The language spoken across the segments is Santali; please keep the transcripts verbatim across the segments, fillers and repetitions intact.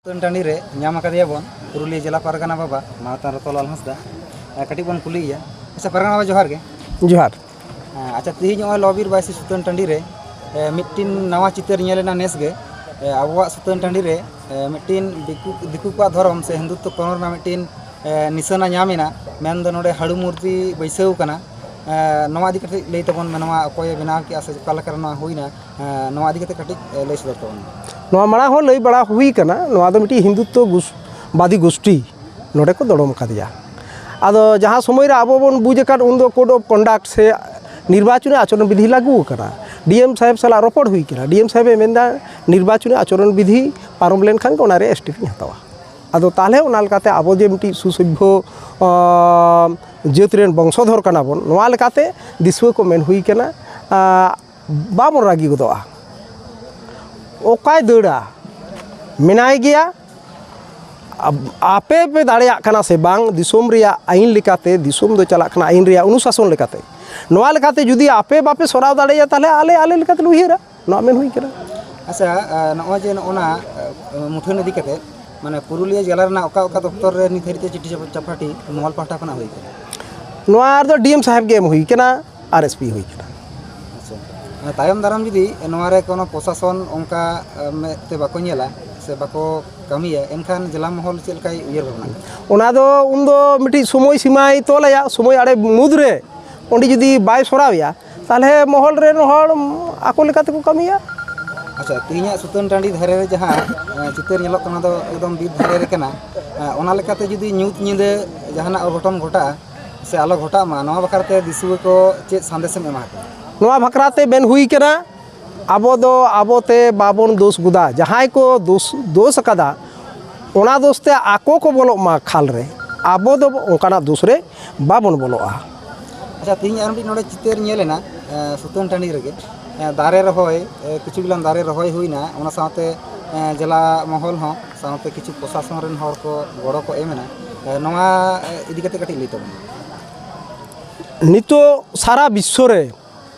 ᱥᱩᱛᱟᱹᱱ ᱴᱟᱺᱰᱤ ᱨᱮ ᱧᱟᱢ ᱟᱠᱟᱫᱮᱭᱟ ᱵᱚᱱ ᱯᱩᱨᱩᱞᱤᱭᱟᱹ ᱡᱮᱞᱟ ᱯᱟᱨᱜᱟᱱᱟ ᱵᱟᱵᱟ ᱢᱟᱱᱚᱛᱟᱱ ᱨᱚᱛᱚᱱᱞᱟᱞ ᱦᱟᱸᱥᱫᱟ᱾ ᱮ, ᱠᱟᱹᱴᱤᱡ ᱵᱚᱱ ᱠᱩᱞᱤᱭᱮᱭᱟ᱾ ᱟᱪᱪᱷᱟ, ᱯᱟᱨᱜᱟᱱᱟ ᱵᱟᱵᱟ, ᱡᱚᱦᱟᱨ ᱜᱮ᱾ ᱡᱚᱦᱟᱨ᱾ ᱮ, ᱟᱪᱪᱷᱟ, ᱛᱮᱦᱮᱧ ᱱᱚᱜᱼᱚᱭ ᱞᱚᱵᱤᱨ ᱵᱟᱭᱥᱤ ᱥᱩᱛᱟᱹᱱ ᱴᱟᱺᱰᱤ ᱨᱮ, ᱮ, ᱢᱤᱫᱴᱤᱱ ᱱᱟᱣᱟ ᱪᱤᱛᱟᱹᱨ ᱧᱮᱞ ᱮᱱᱟ ᱱᱮᱥ ᱜᱮ᱾ ᱮ, ᱟᱵᱚᱣᱟᱜ ᱥᱩᱛᱟᱹᱱ ᱴᱟᱺᱰᱤ ᱨᱮ, ᱮ, ᱢᱤᱫᱴᱤᱱ ᱫᱤᱠᱩ, ᱫᱤᱠᱩ ᱠᱚᱣᱟᱜ ᱫᱷᱚᱨᱚᱢ ᱥᱮ ᱦᱤᱱᱫᱩᱛᱛᱚ ᱠᱚᱨᱚᱱ ᱨᱮᱱᱟᱜ ᱢᱤᱫᱴᱤᱱ, ᱮ, ᱱᱤᱥᱟᱹᱱᱟ ᱧᱟᱢ ᱮᱱᱟ᱾ ᱢᱮᱱᱫᱚ ᱱᱚᱰᱮ ᱦᱟᱹᱲᱩ ᱢᱩᱨᱛᱤ ᱵᱟᱹᱭᱥᱟᱹᱣ ᱠᱟᱱᱟ᱾ ᱮ, ᱱᱚᱣᱟ ᱤᱫᱤ ᱠᱟᱛᱮ ᱞᱟᱹᱭ ᱛᱟᱵᱚᱱ ᱢᱮ, ᱱᱚᱣᱟ ᱚᱠᱚᱭᱮ ᱵᱮᱱᱟᱣ ᱠᱮᱜᱼᱟ ᱥᱮ ᱚᱠᱟ ᱞᱮᱠᱟ ᱨᱮ ᱱᱚᱣᱟ ᱦᱩᱭᱱᱟ? ᱮ, ᱱᱚᱣᱟ ᱤᱫᱤ ᱠᱟᱛᱮ ᱠᱟᱹᱴᱤᱡ, ᱮ, ᱞᱟᱹᱭ ᱥᱚᱫᱚᱨ ᱛᱟᱵᱚᱱ ᱢᱮ᱾ ᱱᱚᱣᱟ ᱢᱟᱲᱟᱝ ᱦᱚᱸ ᱞᱟᱹᱭ ᱵᱟᱲᱟ ᱦᱩᱭ ᱠᱟᱱᱟ, ᱱᱚᱣᱟ ᱫᱚ ᱢᱤᱫᱴᱤᱡ ᱦᱤᱱᱫᱩᱛᱛᱚ ᱜᱩᱥ-, ᱵᱟᱫᱤ ᱜᱳᱥᱴᱤ ᱱᱚᱰᱮ ᱠᱚ ᱫᱚᱲᱚᱢ ᱟᱠᱟᱫᱮᱭᱟ᱾ ᱟᱫᱚ ᱡᱟᱦᱟᱸ ᱥᱚᱢᱚᱭ ᱨᱮ ᱟᱵᱚ ᱵᱚᱱ ᱵᱩᱡᱽ ᱟᱠᱟᱫ, ᱩᱱᱫᱚ code of conduct ᱥᱮ ᱱᱤᱨᱵᱟᱪᱚᱱᱤ ᱟᱪᱚᱨᱚᱱ ᱵᱤᱫᱷᱤ ᱞᱟᱹᱜᱩ ᱟᱠᱟᱱᱟ᱾ ᱰᱤ ᱮᱢ ᱥᱟᱦᱮᱵᱽ ᱥᱟᱞᱟᱜ ᱨᱚᱯᱚᱲ ᱦᱩᱭ ᱠᱟᱱᱟ᱾ ᱰᱤ ᱮᱢ ᱥᱟᱦᱮᱵᱽ ᱮ ᱢᱮᱱᱫᱟ, ᱱᱤᱨᱵᱟᱪᱚᱱᱤ ᱟᱪᱚᱨᱚᱱ ᱵᱤᱫᱷᱤ ᱯᱟᱨᱚᱢ ᱞᱮᱱᱠᱷᱟᱱ ᱜᱮ ᱚᱱᱟ ᱨᱮ ᱮᱥ ᱴᱤ ᱯᱤᱧ ᱦᱟᱛᱟᱣᱟ᱾ ᱟᱫᱚ ᱛᱟᱦᱚᱞᱮ ᱚᱱᱟ ᱞᱮᱠᱟᱛᱮ ᱟᱵᱚ ᱡᱮ ᱢᱤᱫᱴᱤᱡ ᱥᱩᱥᱚᱵᱷᱭᱚ, ᱟᱸ, ᱡᱟᱹᱛ ᱨᱮᱱ ᱵᱚᱝᱥᱚᱫᱷᱚᱨ ᱠᱟᱱᱟ ᱵᱚᱱ, ᱱᱚᱣᱟ ᱞᱮᱠᱟᱛᱮ ᱫᱤᱥᱩᱣᱟᱹ ᱠᱚ ᱢᱮᱱ ᱦᱩᱭ ᱠᱟᱱᱟ, ᱟᱸ, ᱵᱟᱵᱚᱱ ᱨᱟᱹᱜᱤ ᱜᱚᱫᱚᱜᱼᱟ᱾ ᱚᱠᱟᱭ ᱫᱟᱹᱲᱟ? ᱢᱮᱱᱟᱭ ᱜᱮᱭᱟ᱾ ᱟᱯ-, ᱟᱯᱮ ᱯᱮ ᱫᱟᱲᱮᱭᱟᱜ ᱠᱟᱱᱟ ᱥᱮ ᱵᱟᱝ, ᱫᱤᱥᱚᱢ ᱨᱮᱭᱟᱜ ᱟᱹᱭᱤᱱ ᱞᱮᱠᱟᱛᱮ, ᱫᱤᱥᱚᱢ ᱫᱚ ᱪᱟᱞᱟᱜ ᱠᱟᱱᱟ ᱟᱹᱭᱤᱱ ᱨᱮᱭᱟᱜ ᱚᱱᱩᱥᱟᱥᱚᱱ ᱞᱮᱠᱟᱛᱮ᱾ ᱱᱚᱣᱟ ᱞᱮᱠᱟᱛᱮ ᱡᱩᱫᱤ ᱟᱯᱮ ᱵᱟᱯᱮ ᱥᱚᱨᱟᱣ ᱫᱟᱲᱮᱭᱟᱜᱼᱟ, ᱛᱟᱦᱚᱞᱮ ᱟᱞᱮ, ᱟᱞᱮ ᱞᱮᱠᱟᱛᱮ ᱞᱮ ᱩᱭᱦᱟᱹᱨᱟ᱾ ᱱᱚᱣᱟ ᱢᱮᱱ ᱦᱩᱭ ᱠᱟᱱᱟ᱾ ᱟᱪᱪᱷᱟ, ᱟ, ᱱᱚᱜᱼᱚᱭ ᱡᱮ ᱱᱚᱜᱼᱚ ᱱᱟ, ᱟ, ᱢᱩᱴᱷᱟᱹᱱ ᱤᱫᱤ ᱠᱟᱛᱮ, ᱢᱟᱱᱮ, ᱯᱩᱨᱩᱞᱤᱭᱟᱹ ᱡᱮᱞᱟ ᱨᱮᱱᱟᱜ ᱚᱠᱟ ᱚᱠᱟ ᱫᱚᱯᱛᱚᱨ ᱨᱮ ᱱᱤᱛ ᱫᱷᱟᱹᱨᱤᱡ ᱛᱮ ᱪᱤᱴᱷᱤ ᱪᱟᱯ-, ᱪᱟᱯᱟᱴᱷᱤ ᱢᱚᱦᱚᱞ ᱯᱟᱦᱴᱟ ᱠᱷᱚᱱᱟᱜ ᱦᱩᱭ ᱠᱟᱱᱟ? ᱱᱚᱣᱟ ᱨᱮᱫᱚ ᱰᱤ ᱮᱢ ᱥᱟᱦᱮᱵᱽ ᱜᱮ ᱮᱢ ᱦᱩᱭ ᱠᱟᱱᱟ, ᱟᱨ ᱮᱥ ᱯᱤ ᱦᱩᱭ ᱠᱟᱱᱟ᱾ ᱟᱪᱪᱷᱟ, ᱢᱟᱱᱮ, ᱛᱟᱭᱚᱢ ᱫᱟᱨᱟᱢ ᱡᱩᱫᱤ ᱱᱚᱣᱟ ᱨᱮ ᱠᱳᱱᱳ ᱯᱨᱚᱥᱟᱥᱚᱱ ᱚᱱᱠᱟ, ᱟ, ᱢᱮᱫ ᱛᱮ ᱵᱟᱠᱚ ᱧᱮᱞᱟ ᱥᱮ ᱵᱟᱠᱚ ᱠᱟᱹᱢᱤᱭᱟ, ᱮᱱᱠᱷᱟᱱ ᱡᱮᱞᱟ ᱢᱚᱦᱚᱞ ᱪᱮᱫ ᱞᱮᱠᱟᱭ ᱩᱭᱦᱟᱹᱨ ᱵᱷᱟᱵᱽᱱᱟ ᱠᱟᱜᱼᱟ? ᱚᱱᱟ ᱫᱚ ᱩᱱᱫᱚ ᱢᱤᱫᱴᱤᱡ ᱥᱚᱢᱚᱭ ᱥᱤᱢᱟᱭ ᱛᱚᱞᱟᱭᱟ, ᱥᱚᱢᱚᱭ ᱟᱲᱮ ᱢᱩᱫᱽ ᱨᱮ ᱚᱸᱰᱮ ᱡᱩᱫᱤ ᱵᱟᱭ ᱥᱚᱨᱟᱣᱮᱭᱟ, ᱛᱟᱦᱚᱞᱮ ᱢᱚᱦᱚᱞ ᱨᱮᱱ ᱦᱚᱲ ᱟᱠᱚ ᱞᱮᱠᱟ ᱛᱮᱠᱚ ᱠᱟᱹᱢᱤᱭᱟ᱾ ᱟᱪᱪᱷᱟ, ᱛᱮᱦᱮᱧᱟᱜ ᱥᱩᱛᱟᱹᱱ ᱴᱟᱺᱰᱤ ᱫᱷᱟᱨᱮ ᱨᱮ ᱡᱟᱦᱟᱸ, ᱮ, ᱪᱤᱛᱟᱹᱨ ᱧᱮᱞᱚᱜ ᱠᱟᱱᱟ, ᱚᱱᱟ ᱫᱚ ᱮᱠᱫᱚᱢ ᱵᱤᱨ ᱫᱷᱟᱨᱮ ᱨᱮ ᱠᱟᱱᱟ᱾ ᱮ, ᱚᱱᱟ ᱞᱮᱠᱟᱛᱮ ᱡᱩᱫᱤ ᱧᱩᱛ ᱧᱤᱫᱟᱹ ᱡᱟᱦᱟᱱᱟᱜ ᱚᱜᱷᱚᱴᱚᱱ ᱜᱷᱚᱴᱟᱜᱼᱟ ᱥᱮ ᱟᱞᱚ ᱜᱷᱚᱴᱟᱜ ᱢᱟ, ᱱᱚᱣᱟ ᱵᱟᱠᱷᱨᱟ ᱛᱮ ᱫᱤᱥᱩᱣᱟᱹ ᱠᱚ ᱪᱮᱫ ᱥᱟᱸᱫᱮᱥ ᱮᱢ ᱮᱢᱟ ᱠᱚᱣᱟ? ᱱᱚᱣᱟ ᱵᱟᱠᱷᱨᱟ ᱛᱮ ᱢᱮᱱ ᱦᱩᱭ ᱠᱟᱱᱟ, ᱟᱵᱚ ᱫᱚ ᱟᱵᱚ ᱛᱮ ᱵᱟᱵᱚᱱ ᱫᱳᱥ ᱜᱚᱫᱟ᱾ ᱡᱟᱦᱟᱸᱭ ᱠᱚ ᱫᱳᱥ, ᱫᱳᱥ ᱟᱠᱟᱫᱟ, ᱚᱱᱟ ᱫᱳᱥ ᱛᱮ ᱟᱠᱚ ᱠᱚ ᱵᱚᱞᱚᱜ ᱢᱟ ᱠᱷᱟᱞ ᱨᱮ, ᱟᱵᱚ ᱫᱚ ᱚᱱᱠᱟᱱᱟᱜ ᱫᱳᱥ ᱨᱮ ᱵᱟᱵᱚᱱ ᱵᱚᱞᱚᱜᱼᱟ᱾ ᱟᱪᱪᱷᱟ, ᱛᱮᱦᱮᱧ ᱟᱨ ᱢᱤᱫᱴᱤᱡ ᱱᱚᱰᱮ ᱪᱤᱛᱟᱹᱨ ᱧᱮᱞ ᱮᱱᱟ, ᱮ, ᱥᱩᱛᱟᱹᱱ ᱴᱟᱺᱰᱤ ᱨᱮᱜᱮ, ᱮ, ᱫᱟᱨᱮ ᱨᱚᱦᱚᱭ, ᱮ, ᱠᱤᱪᱷᱩ ᱜᱤᱞᱟᱱ ᱫᱟᱨᱮ ᱨᱚᱦᱚᱭ ᱦᱩᱭᱱᱟ, ᱚᱱᱟ ᱥᱟᱶᱛᱮ, ᱮ, ᱡᱮᱞᱟ ᱢᱚᱦᱚᱞ ᱦᱚᱸ ᱥᱟᱶᱛᱮ ᱠᱤᱪᱷᱩ ᱯᱨᱚᱥᱟᱥᱚᱱ ᱨᱮᱱ ᱦᱚᱲ ᱠᱚ ᱜᱚᱲᱚ ᱠᱚ ᱮᱢ ᱮᱱᱟ᱾ ᱮ, ᱱᱚᱣᱟ, ᱮ, ᱤᱫᱤ ᱠᱟᱛᱮ ᱠᱟᱹᱴᱤᱡ ᱞᱟᱹᱭ ᱛᱟᱵᱚᱱ ᱢᱮ᱾ ᱱᱤᱛᱚᱜ ᱥᱟᱨᱟ ᱵᱤᱥᱥᱚ ᱨᱮ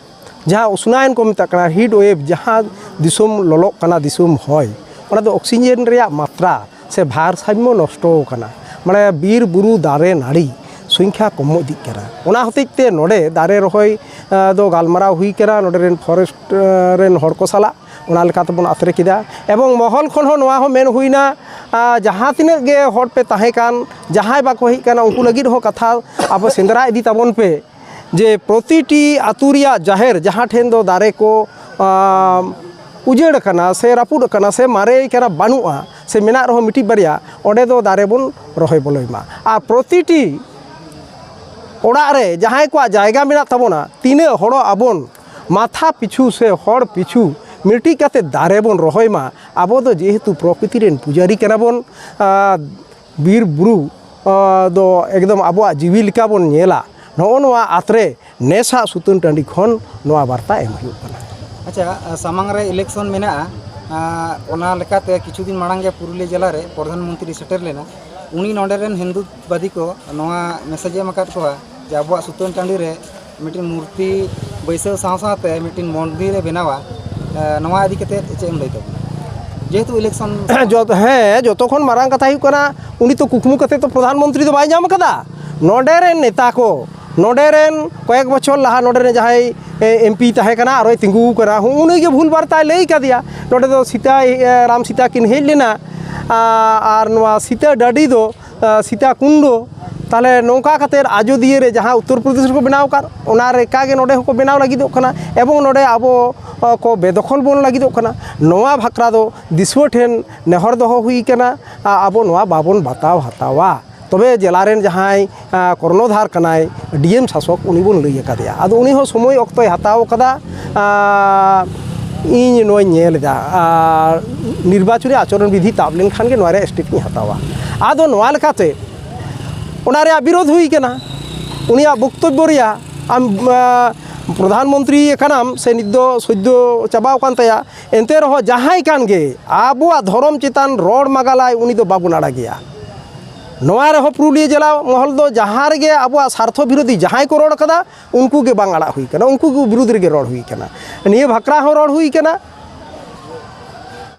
ᱡᱟᱦᱟᱸ ᱩᱥᱱᱟᱭᱚᱱ ᱠᱚ ᱢᱮᱛᱟᱜ ᱠᱟᱱᱟ, heat wave, ᱡᱟᱦᱟᱸ ᱫᱤᱥᱚᱢ ᱞᱚᱞᱚᱜ ᱠᱟᱱᱟ, ᱫᱤᱥᱚᱢ ᱦᱚᱭ, ᱚᱱᱟ ᱫᱚ ᱚᱠᱥᱤᱡᱮᱱ ᱨᱮᱭᱟᱜ ᱢᱟᱛᱨᱟ ᱥᱮ ᱵᱷᱟᱨᱥᱟᱢᱢᱚ ᱱᱚᱥᱴᱚ ᱟᱠᱟᱱᱟ᱾ ᱢᱟᱱᱮ ᱵᱤᱨ ᱵᱩᱨᱩ ᱫᱟᱨᱮ ᱱᱟᱹᱲᱤ ᱥᱚᱝᱠᱷᱟ ᱠᱚᱢ ᱤᱫᱤᱜ ᱠᱟᱱᱟ᱾ ᱚᱱᱟ ᱦᱚᱛᱮᱡ ᱛᱮ ᱱᱚᱰᱮ ᱫᱟᱨᱮ ᱨᱚᱦᱚᱭ, ᱟ, ᱫᱚ ᱜᱟᱞᱢᱟᱨᱟᱣ ᱦᱩᱭ ᱠᱟᱱᱟ ᱱᱚᱰᱮ ᱨᱮᱱ ᱯᱷᱚᱨᱮᱥᱴ, ᱟ, ᱨᱮᱱ ᱦᱚᱲ ᱠᱚ ᱥᱟᱞᱟᱜ᱾ ᱚᱱᱟ ᱞᱮᱠᱟ ᱛᱮᱵᱚᱱ ᱟᱛᱨᱮ ᱠᱮᱫᱟ᱾ ᱮᱵᱚᱝ ᱢᱚᱦᱚᱞ ᱠᱷᱚᱱ ᱦᱚᱸ ᱱᱚᱣᱟ ᱦᱚᱸ ᱢᱮᱱ ᱦᱩᱭᱱᱟ, ᱟ, ᱡᱟᱦᱟᱸ ᱛᱤᱱᱟᱹᱜ ᱜᱮ ᱦᱚᱲ ᱯᱮ ᱛᱟᱦᱮᱸ ᱠᱟᱱ, ᱡᱟᱦᱟᱸᱭ ᱵᱟᱠᱚ ᱦᱮᱡ ᱠᱟᱱᱟ, ᱩᱱᱠᱩ ᱞᱟᱹᱜᱤᱫ ᱦᱚᱸ ᱠᱟᱛᱷᱟ ᱟᱵᱚ ᱥᱮᱸᱫᱽᱨᱟ ᱤᱫᱤ ᱛᱟᱵᱚᱱ ᱯᱮ᱾ ᱡᱮ ᱯᱨᱚᱛᱤᱴᱤ ᱟᱹᱛᱩ ᱨᱮᱭᱟᱜ ᱡᱟᱦᱮᱨ ᱡᱟᱦᱟᱸ ᱴᱷᱮᱱ ᱫᱚ ᱫᱟᱨᱮ ᱠᱚ, ᱟᱢ, ᱩᱡᱟᱹᱲ ᱟᱠᱟᱱᱟ ᱥᱮ ᱨᱟᱹᱯᱩᱫ ᱟᱠᱟᱱᱟ ᱥᱮ ᱢᱟᱨᱮ ᱠᱟᱱᱟ, ᱵᱟᱹᱱᱩᱜᱼᱟ ᱥᱮ ᱢᱮᱱᱟᱜ ᱨᱮᱦᱚᱸ ᱢᱤᱫᱴᱤᱡ ᱵᱟᱨᱭᱟ, ᱚᱸᱰᱮ ᱫᱚ ᱫᱟᱨᱮ ᱵᱚᱱ ᱨᱚᱦᱚᱭ ᱵᱚᱞᱚᱭ ᱢᱟ᱾ ᱟᱨ ᱯᱨᱚᱛᱤᱴᱤ ᱚᱲᱟᱜ ᱨᱮ ᱡᱟᱦᱟᱸᱭ ᱠᱚᱣᱟᱜ ᱡᱟᱭᱜᱟ ᱢᱮᱱᱟᱜ ᱛᱟᱵᱚᱱᱟ, ᱛᱤᱱᱟᱹᱜ ᱦᱚᱲᱚᱜ ᱟᱵᱚᱱ, ᱢᱟᱛᱷᱟ ᱯᱤᱪᱷᱩ ᱥᱮ ᱦᱚᱲ ᱯᱤᱪᱷᱩ ᱢᱤᱫᱴᱤᱡ ᱠᱟᱛᱮ ᱫᱟᱨᱮ ᱵᱚᱱ ᱨᱚᱦᱚᱭ ᱢᱟ᱾ ᱟᱵᱚ ᱫᱚ ᱡᱮᱦᱮᱛᱩ ᱯᱨᱚᱠᱨᱤᱛᱤ ᱨᱮᱱ ᱯᱩᱡᱟᱨᱤ ᱠᱟᱱᱟ ᱵᱚᱱ, ᱟᱨ ᱵᱤᱨ ᱵᱩᱨᱩ, ᱟ, ᱫᱚ ᱮᱠᱫᱚᱢ ᱟᱵᱚᱣᱟᱜ ᱡᱤᱣᱤ ᱞᱮᱠᱟ ᱵᱚᱱ ᱧᱮᱞᱟ᱾ ᱱᱚᱜᱼᱚ ᱱᱚᱣᱟ ᱟᱛᱨᱮ ᱱᱮᱥᱟᱜ ᱥᱩᱛᱟᱹᱱ ᱴᱟᱺᱰᱤ ᱠᱷᱚᱱ ᱱᱚᱣᱟ ᱵᱟᱨᱛᱟ ᱮᱢ ᱦᱩᱭᱩᱜ ᱠᱟᱱᱟ᱾ ᱟᱪᱪᱷᱟ, ᱥᱟᱢᱟᱝ ᱨᱮ election ᱢᱮᱱᱟᱜᱼᱟ, ᱟ, ᱚᱱᱟ ᱞᱮᱠᱟᱛᱮ ᱠᱤᱪᱷᱩ ᱫᱤᱱ ᱢᱟᱲᱟᱝ ᱜᱮ ᱯᱩᱨᱩᱞᱤᱭᱟᱹ ᱡᱮᱞᱟ ᱨᱮ ᱯᱨᱚᱫᱷᱟᱱ ᱢᱚᱱᱛᱨᱤ ᱥᱮᱴᱮᱨ ᱞᱮᱱᱟ᱾ ᱩᱱᱤ ᱱᱚᱰᱮ ᱨᱮᱱ ᱦᱤᱱᱫᱩᱛᱵᱟᱫᱤ ᱠᱚ ᱱᱚᱣᱟ message ᱮ ᱮᱢ ᱟᱠᱟᱫ ᱠᱚᱣᱟ ᱡᱮ ᱟᱵᱚᱣᱟᱜ ᱥᱩᱛᱟᱹᱱ ᱴᱟᱺᱰᱤ ᱨᱮ ᱢᱤᱫᱴᱮᱱ ᱢᱩᱨᱛᱤ ᱵᱟᱹᱭᱥᱟᱹᱣ ᱥᱟᱶ ᱥᱟᱶᱛᱮ ᱢᱤᱫᱴᱮᱱ ᱢᱚᱱᱫᱤᱨ ᱮ ᱵᱮᱱᱟᱣᱟ᱾ ᱮ, ᱱᱚᱣᱟ ᱤᱫᱤ ᱠᱟᱛᱮ ᱪᱮᱫ ᱮᱢ ᱞᱟᱹᱭ ᱛᱟᱵᱚᱱᱟ? ᱡᱮᱦᱮᱛᱩ election ᱡᱚᱛ-, ᱦᱮᱸ, ᱡᱚᱛᱚ ᱠᱷᱚᱱ ᱢᱟᱨᱟᱝ ᱠᱟᱛᱷᱟ ᱦᱩᱭᱩᱜ ᱠᱟᱱᱟ, ᱩᱱᱤ ᱛᱚ ᱠᱩᱠᱢᱩ ᱠᱟᱛᱮ ᱛᱚ ᱯᱨᱚᱫᱷᱟᱱ ᱢᱚᱱᱛᱨᱤ ᱫᱚ ᱵᱟᱭ ᱧᱟᱢ ᱠᱟᱫᱟ᱾ ᱱᱚᱰᱮ ᱨᱮᱱ ᱱᱮᱛᱟ ᱠᱚ, ᱱᱚᱰᱮ ᱨᱮᱱ ᱠᱚᱭᱮᱠ ᱵᱚᱪᱷᱚᱨ ᱞᱟᱦᱟ ᱱᱚᱰᱮ ᱨᱮᱱ ᱡᱟᱦᱟᱸᱭ, ᱮ, MP ᱛᱟᱦᱮᱸ ᱠᱟᱱᱟ, ᱟᱨᱚᱭ ᱛᱤᱸᱜᱩ ᱠᱟᱱᱟ, ᱦᱩ-, ᱩᱱᱤ ᱜᱮ ᱵᱷᱩᱞ ᱵᱟᱨᱛᱟᱭ ᱞᱟᱹᱭ ᱠᱟᱫᱮᱭᱟ᱾ ᱱᱚᱰᱮ ᱫᱚ ᱥᱤᱛᱟ, ᱮ, ᱨᱟᱢ ᱥᱤᱛᱟ ᱠᱤᱱ ᱦᱮᱡ ᱞᱮᱱᱟ, ᱟ-, ᱟᱨ ᱱᱚᱣᱟ ᱥᱤᱛᱟᱹ ᱰᱟᱹᱰᱤ ᱫᱚ, ᱟ, ᱥᱤᱛᱟ ᱠᱩᱱᱰᱚ᱾ ᱛᱟᱦᱚᱞᱮ ᱱᱚᱝᱠᱟ ᱠᱟᱛᱮᱫ ᱟᱡᱳᱫᱤᱭᱟᱹ ᱨᱮ ᱡᱟᱦᱟᱸ ᱩᱛᱛᱚᱨ ᱯᱨᱚᱫᱮᱥ ᱨᱮᱠᱚ ᱵᱮᱱᱟᱣ ᱟᱠᱟᱫ, ᱚᱱᱟ ᱞᱮᱠᱟ ᱜᱮ ᱱᱚᱰᱮ ᱦᱚᱸᱠᱚ ᱵᱮᱱᱟᱣ ᱞᱟᱹᱜᱤᱫᱚᱜ ᱠᱟᱱᱟ, ᱮᱵᱚᱝ ᱱᱚᱰᱮ ᱟᱵᱚ, ᱟ, ᱠᱚ ᱵᱮᱫᱚᱠᱷᱚᱞ ᱵᱚᱱ ᱞᱟᱹᱜᱤᱫᱚᱜ ᱠᱟᱱᱟ᱾ ᱱᱚᱣᱟ ᱵᱷᱟᱠᱨᱟ ᱫᱚ ᱫᱤᱥᱩᱣᱟᱹ ᱴᱷᱮᱱ ᱱᱮᱦᱚᱨ ᱫᱚᱦᱚ ᱦᱩᱭ ᱠᱟᱱᱟ, ᱟ-, ᱟᱵᱚ ᱱᱚᱣᱟ ᱵᱟᱵᱚᱱ ᱵᱟᱛᱟᱣ ᱦᱟᱛᱟᱣᱟ᱾ ᱛᱚᱵᱮ ᱡᱮᱞᱟ ᱨᱮᱱ ᱡᱟᱦᱟᱸᱭ, ᱟ, ᱠᱚᱨᱱᱚᱫᱷᱟᱨ ᱠᱟᱱᱟᱭ, DM ᱥᱟᱥᱚᱠ, ᱩᱱᱤ ᱵᱚᱱ ᱞᱟᱹᱭ ᱟᱠᱟᱫᱮᱭᱟ᱾ ᱟᱫᱚ ᱩᱱᱤ ᱦᱚᱸ ᱥᱚᱢᱚᱭ ᱚᱠᱛᱚᱭ ᱦᱟᱛᱟᱣ ᱠᱟᱫᱟ, ᱟ, ᱤᱧ ᱱᱚᱣᱟᱧ ᱧᱮᱞ ᱮᱫᱟ, ᱟᱨ ᱱᱤᱨᱵᱟᱪᱚᱱᱤ ᱟᱪᱚᱨᱚᱱ ᱵᱤᱫᱷᱤ ᱛᱟᱵ ᱞᱮᱱᱠᱷᱟᱱ ᱜᱮ ᱱᱚᱣᱟ ᱨᱮᱭᱟᱜ step ᱤᱧ ᱦᱟᱛᱟᱣᱟ᱾ ᱟᱫᱚ ᱱᱚᱣᱟ ᱞᱮᱠᱟᱛᱮ ᱚᱱᱟ ᱨᱮᱭᱟᱜ ᱵᱤᱨᱳᱫᱷ ᱦᱩᱭ ᱠᱟᱱᱟ᱾ ᱩᱱᱤᱭᱟᱜ ᱵᱚᱠᱛᱚᱵᱵᱚ ᱨᱮᱭᱟᱜ, ᱟᱢ, ᱟ, ᱯᱨᱚᱫᱷᱟᱱ ᱢᱚᱱᱛᱨᱤ ᱠᱟᱱᱟᱢ ᱥᱮ ᱱᱤᱛ ᱫᱚ ᱥᱚᱫᱽᱫᱚ ᱪᱟᱵᱟᱣ ᱟᱠᱟᱱ ᱛᱟᱭᱟ, ᱮᱱᱛᱮ ᱨᱮᱦᱚᱸ ᱡᱟᱦᱟᱸᱭ ᱠᱟᱱ ᱜᱮ ᱟᱵᱚᱣᱟᱜ ᱫᱷᱚᱨᱚᱢ ᱪᱮᱛᱟᱱ ᱨᱚᱲ ᱢᱟᱜᱟᱞᱟᱭ, ᱩᱱᱤ ᱫᱚ ᱵᱟᱵᱚᱱ ᱟᱲᱟᱜᱮᱭᱟ᱾ ᱱᱚᱣᱟ ᱨᱮᱦᱚᱸ ᱯᱩᱨᱩᱞᱤᱭᱟᱹ ᱡᱮᱞᱟ ᱢᱚᱦᱚᱞ ᱫᱚ ᱡᱟᱦᱟᱸ ᱨᱮᱜᱮ ᱟᱵᱚᱣᱟᱜ ᱥᱟᱨᱛᱷᱚ ᱵᱤᱨᱳᱫᱷᱤ ᱡᱟᱦᱟᱸᱭ ᱠᱚ ᱨᱚᱲ ᱠᱟᱫᱟ, ᱩᱱᱠᱩ ᱜᱮ ᱵᱟᱝ ᱟᱲᱟᱜ ᱦᱩᱭ ᱠᱟᱱᱟ, ᱩᱱᱠᱩ ᱠᱚ ᱵᱤᱨᱩᱫᱽ ᱨᱮᱜᱮ ᱨᱚᱲ ᱦᱩᱭ ᱠᱟᱱᱟ᱾ ᱱᱤᱭᱟᱹ ᱵᱷᱟᱠᱨᱟ ᱦᱚᱸ ᱨᱚᱲ ᱦᱩᱭ ᱠᱟᱱᱟ,